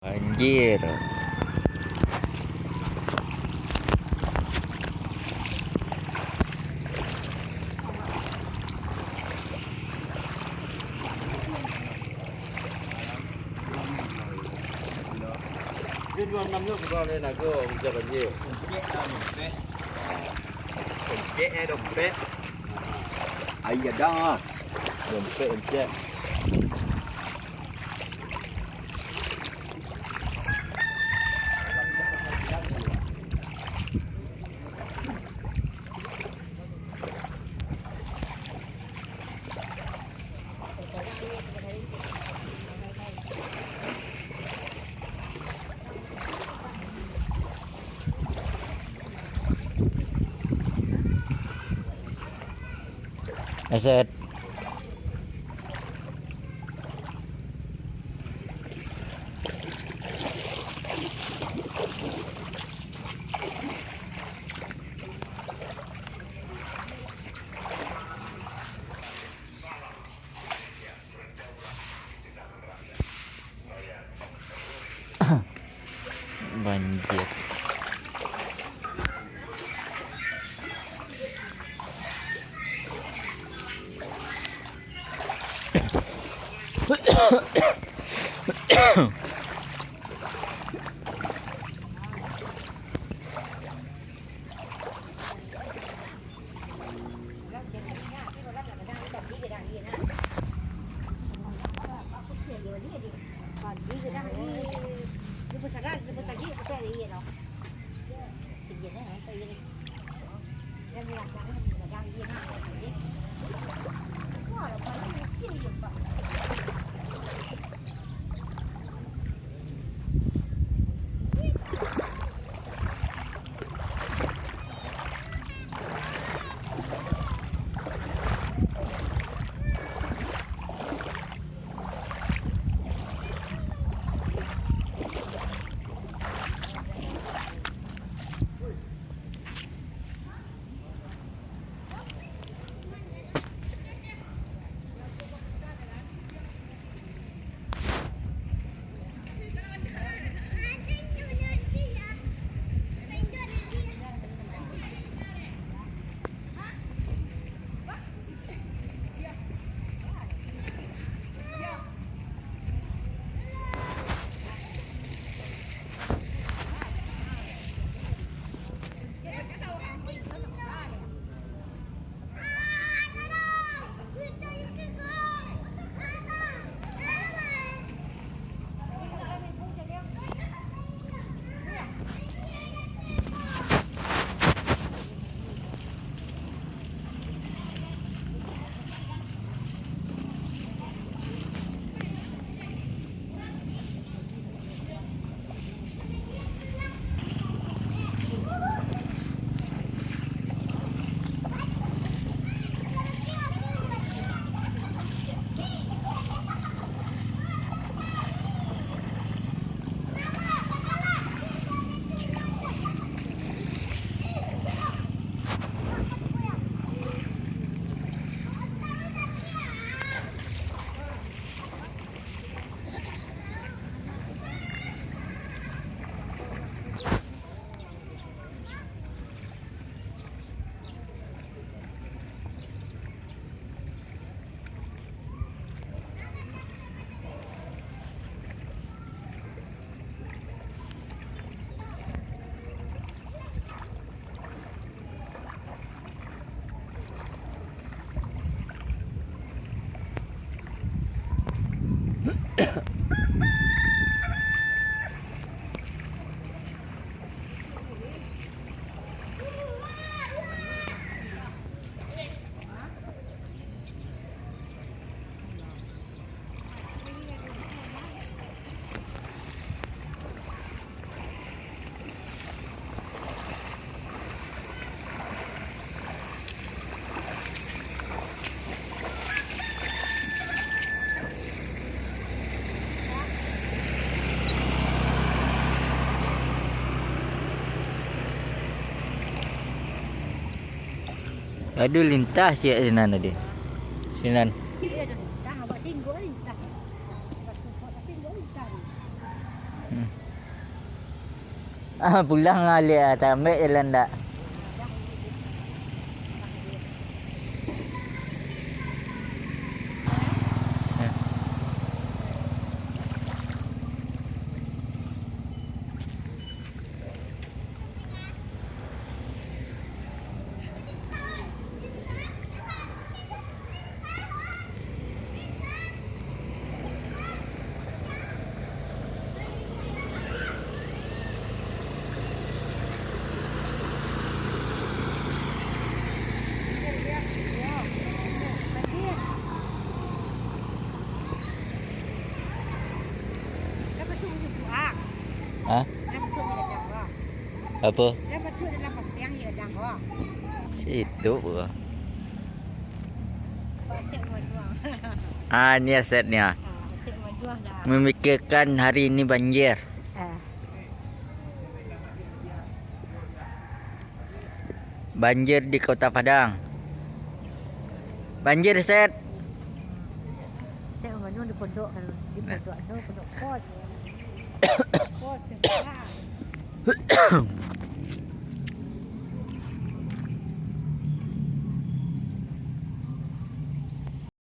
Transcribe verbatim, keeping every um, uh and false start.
Banjir. Dia dua enam tu, keluar dari Naga, hujan banjir. Dompet lah, dompet. Dompet, eh, dompet. Aia ado. Dompet, dompet. Eset. Banjir. Aduh, lintah ciek sinan tadi. Sinan. Iyo, dah lintah, abak tinggo lintah. Abak tinggo lintah. Ah, pulang alih, ah, tambek jalan dak. Hah? Apo? Situ, bro. Ah, ni asetnya. Memikirkan hari ini banjir. Banjir di Kota Padang. Banjir, Set. Set, di pondok, kalau di pondok tu, pondok pos. Pos sebelah.